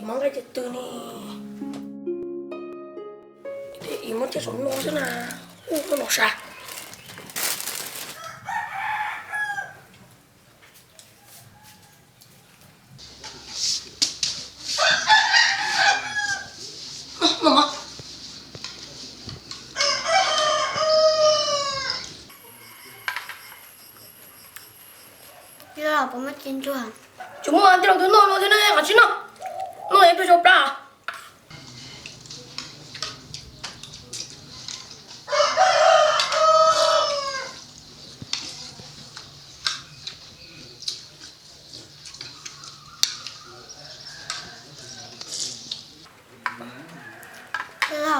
Muab nqaij tes twg ne? Ib muab thiaj saum no xwb na. Ub, muab no sav. Tsis muaj, tij laug twb noj no thiab ne, qhov tsis noj. Noj es tuaj zoo plab.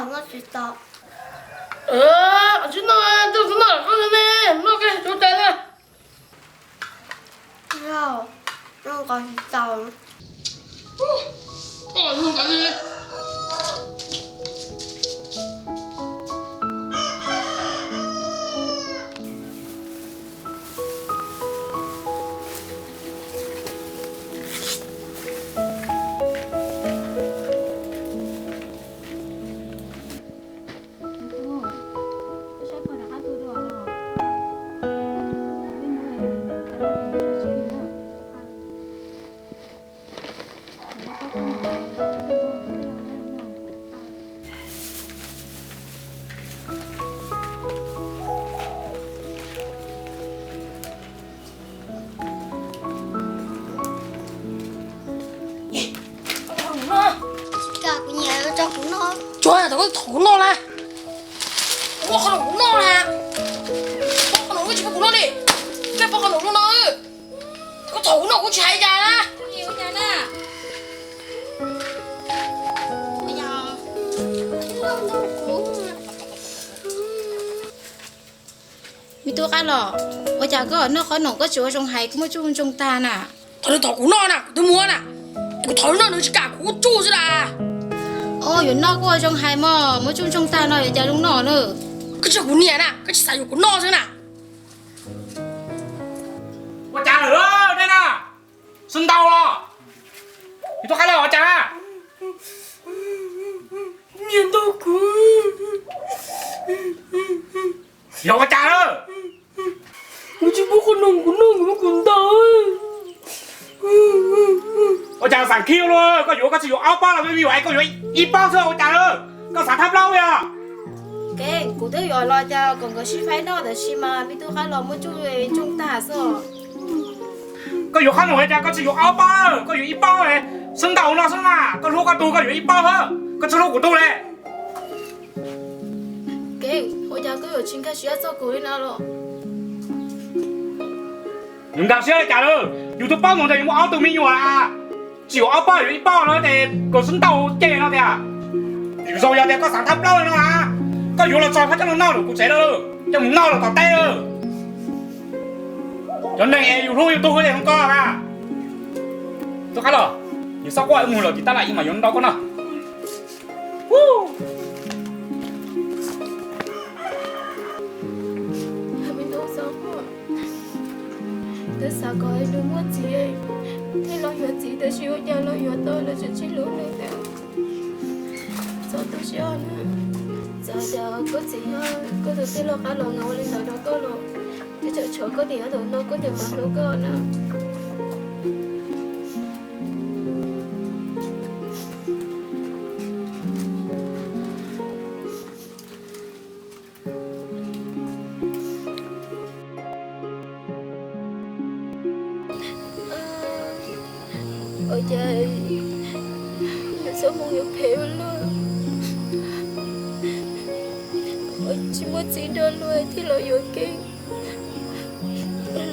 Noj tsis tau. Qhov tsis noj, tij laug twb noj lawm, koj ne, noj koj tsuav cai na. Noj nqos tsis tau. Kuv nyiam, tso kuv noj. Tsuav, thov koj thov kuv noj na. Kuv muaj qhov no kuv noj na. Pov qhov no koj tsis pub kuv noj li. Koj pov qhov no no. Koj thov kuv noj kuv tsis hais cas na. Me tub Qab Los, ua cas koj noj qhov no koj tsis ua zoo hais, koj muab tsuj ntsoog tag na? Thov nws thov kuv noj na, kuv twb muab na. Kuv thov nws noj nws tsis kam kuv, kuv tsuj xwb na. Os, yuav noj kuj ua zoo hais mog, muab tsuj ntsoog tag no yuav cas zoo noj na. Koj tsis yog kuv niam na, koj tsis xav yuav kuv noj xwb na. Ua cas lawm nej na? Sib ntaus los? Me tub Qab Los ua cas na? Niam ntaus kuv. Yog ua cas na? Kuv tsis pub qhov no kuv noj, kuv muab kuv ntaus. Ua cas xav khib luaj, koj yuav koj tsis yuav ob pob los me me yuav es koj yuav ib pob xwb ua cas na? Koj xav thab plaub yog? Kev kuv twb yuav los cas kom nkawd sib faib noj tab sis mas me tub Qab Los muab tsuj ntsoog tag xwb. Koj yuav qhov no cas koj tsis yuav ob pob, koj yuav ib pob, sib ntaus no xwb mas, koj hlub koj tug koj yuav ib pob, koj tsis hlub kuv tug li. Kev ua cas koj yuav tsis nkag siab txog kuv li no los? Yus nkag siab li cas lawm, yus twb paub mus tias yus muaj ob tug me nyuam, tsis yuav ob pob yuav ib pob no ces koj sib ntaus ceg no tiag. Yus zoo yog tias koj xav thab plaub no na, koj yuav los txog koj coj los noj lawm kuv tsev lawm, coj mus noj lawm tom teb lawm. Cov neeg es yus hlub yus tug li hov ko na. Tub Qab Los, yus xob quaj wb mus lawm tim tab laj ib mam yuav nrau koj noj. Twb xav kom nws muaj txiv thiaj los yuav txiv tab sis ua cas los yuav tau los tseem tsis hlub nws thiab. Txhob tu siab na, txawm tias koj txiv yog koj tus tij laug Qab Los nkawd ua li ntawd rau koj los, twb tseem tshuav koj niam tus no koj niam mam hlub koj na. Ua cas nws txoj hmoo yuav phem ua luaj, tsis muaj txiv nrog luag thiaj los yuav Kev,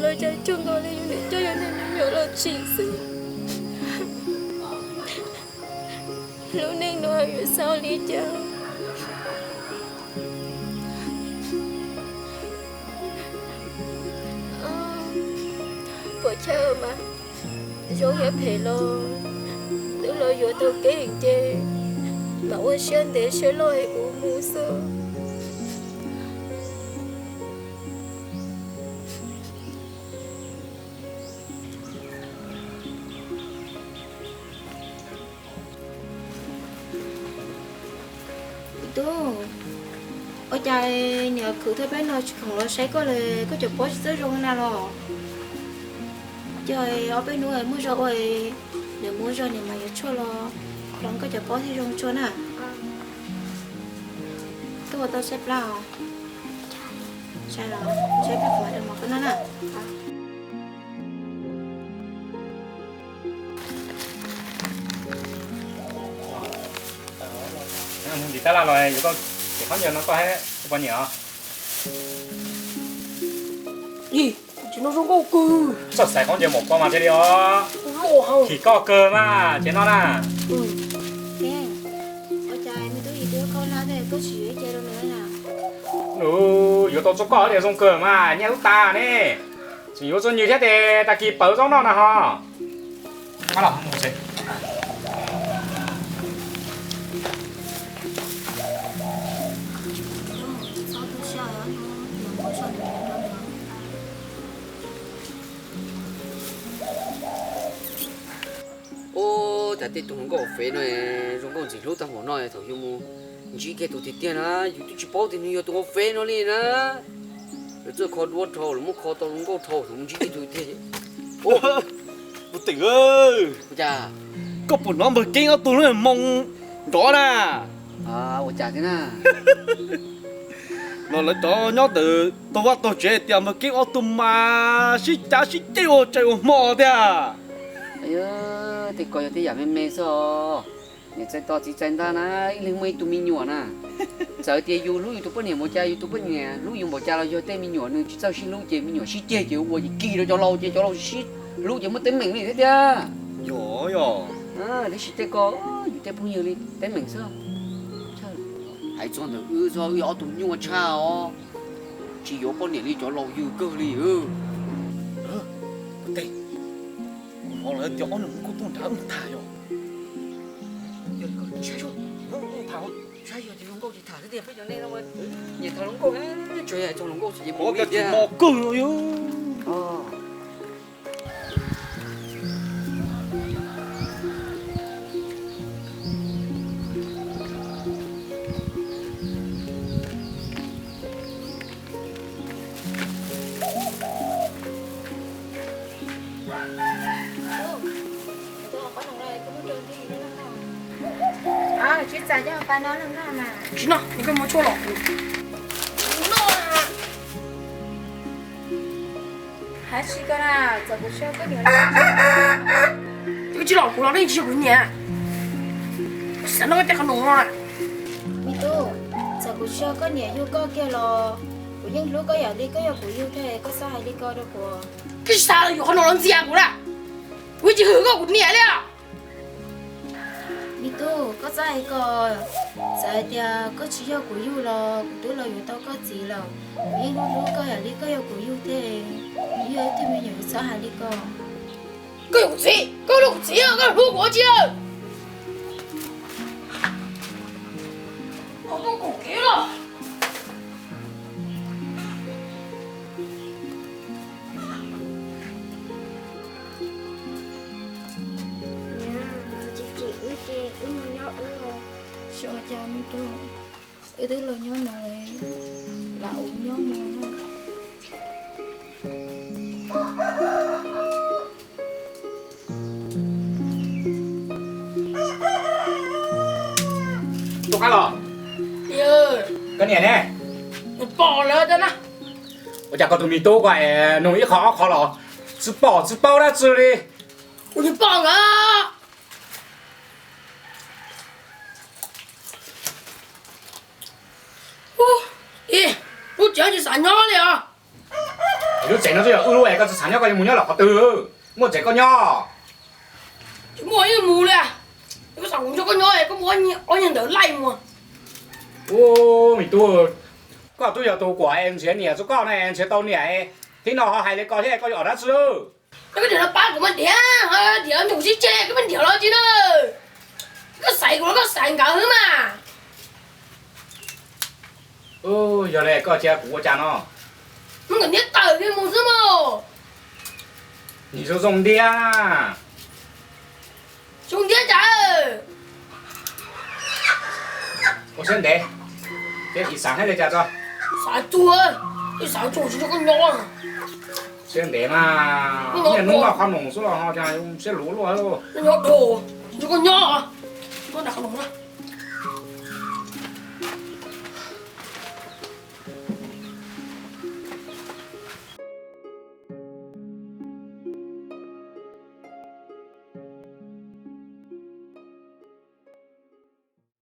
los cas coj nkaus li yus niam coj yus niag me nyuam los tsim xwb. Lub neej no yuav xav li cas? Puas chawj mas, zoo thiab phem los twb los yuav tau Kev ces mam ua siab ntev siab loj es kuv mus xwb. Tub, ua cas niam khwv thawj peb no tsis khoom los saib koj li, koj cov pob tsis txawj zoo na los? Ces ob peb hnub muaj zog ua, niam muaj zog niam mas yuav tshuaj los hloov koj cov pob thiaj zoo tshua na. Koj ua tau saib plab os? Saib los, saib plab kuv mam rau mov koj noj na. Ntim tab laj los yuav koj, ces khaub ncaws no koj hais poj niam os. Ib, tsis no zoo nkauj kawg. Txawj xaiv khaub ncaws maum poj mas thiaj li os. Khim koj kawg mas ces no na. Ua cas me tub yim twb koj laj thiab koj tsis yuav ib ce rau nws na? Yuav tau txog koj tias zoo kawg mas nyiaj lub tas ne. Tseem yuav txog nws thiab ces tag kis pawv zaub noj na ho. Ub, cas tej tug hluas nkauj hauv fej no zoo nkauj ntxim hlub tag npaum no, thaum yus mus ntsib kiag tus tiag tiag na, yus twb tsis paub tias nws yog tus hauv fej no li na. Lawv txawj kho duab dhau, lawv muab kho tau zoo nkauj dhau, thaum mus ntsib kiag tus tiag. Ub, tus teem, ua cas koj puas hnov npawg Keeb ob tug lub moo nrov na? Ua cas thiab na? Los lawv cov nyob ntawm tog vaj tog tsev tias npawg Keeb ob tug mas sib cav sib ceg ua tsaig ua hmo tiag. Tej ko yog tej yam me me xwb os. Niam txais tos txiv txais ntag na, ib leeg muaj ib tug me nyuam na. Txawm tias yus hlub yus tus poj niam npaum cas, yus tus poj niam hlub yus npaum cas los yog tej me nyuam nws tsis txawj sib hlub ces me nyuam sib ceg ces ua ces kis rau cov laus ces cov laus sib hlub ces muaj teeb meem li thiab tiag. Yog, yog. Tab sis tej ko yus tej phooj ywg li teeb meem xwb. Hais txog ntawm wb xwb, wb yog ob tug nyuaj tshaj os. Tsis yuav poj niam li cov laus yws kawg li. Tes, kuv hnov lawv tias ob niag hluas nkauj tuaj nrad wb mus tham yom. Saib zoo nkauj ces tham xwb tiag, peb cov neeg no nyiam tham hluas nkauj, tsuas yog hais txog hluas nkauj ces mus li tiag. Mos kawg no yog. Tsis noj, nws koj muab tshuaj los kuv. Hais tsis koj na, txawm kuv tsis yog koj niam. Koj tsis los kuv los nej tsis yog kuv niam. Xav noj tej qhov no na. Me tub, txawm kuv tsis yog koj niam yug koj kiag los kuv yeej hlub koj ib yam li koj yog kuv yug thiab, koj txhob hais li ko rau kuv. Koj tsis xav yuav qhov no los ntxias kuv na. Kuv tsis hwm koj kuv niam li os. Me tub, koj txhob hais ko, txawm hais tias koj tsis yog kuv yug los kuv twb los yuav tau koj txiv lawm. Kuv yeej hlub hlub koj ib yam li koj yog kuv yug thiab, kuv yog ib tug me nyuam, txhob hais li ko. Koj yog kuv txiv, koj hlub kuv txiv, koj hlub kuv ua tsi? Koj kum kiv los. Tsis tsim wb ces wb mus nyob wb os. Xyov cas me tub, wb twb los nyob no, lam ua nyob no. Tub Qab los, koj niam ne? Pom lawm na. Ua cas koj tus me tub ko es nug ib qho ob qho los tsis pom tsis paub dab tsi li? Kuv niam pom nkawd. Ib, lub tsev tsis xav nyob li os. Lub tsev no twb yog wb lub es koj tsis xav nyob koj yuav mus nyob lawm qhov twg? Muaj tsev koj nyob. Tsis muaj yeej mus li. Koj xav kuv nrog koj nyob es koj muab ob niag ntawd laij mus. Ub, me tub, koj twb yog tus kuam es nrhiav niam rau koj na, nrhiav tau niam, thib no ho hais li ko thiab koj yuav ua dab tsi? Koj niam no pab kuv mas diam, diam nrog kuv sib ceg, koj pheej diam los tsi na. Koj xaiv kuv los koj xaiv nkawd xwb mas. Yog li koj cia kuv ua cas no? Muab nkawd ntiab tawm kiag mus xwb mas. Nim zoo zoo ntiab. Zoo ntiab cas? Ua siab ntev. Thiab ib xav hais li cas tso? Xav tsuag, ib xav tsuag tsis nrog koj nyob. Siab ntev mas, niaj hnub noj qhob noom xwb los ho cas siab luv luaj. Nyob dhau, tsis nrog koj nyob, koj nrog qhob noom na.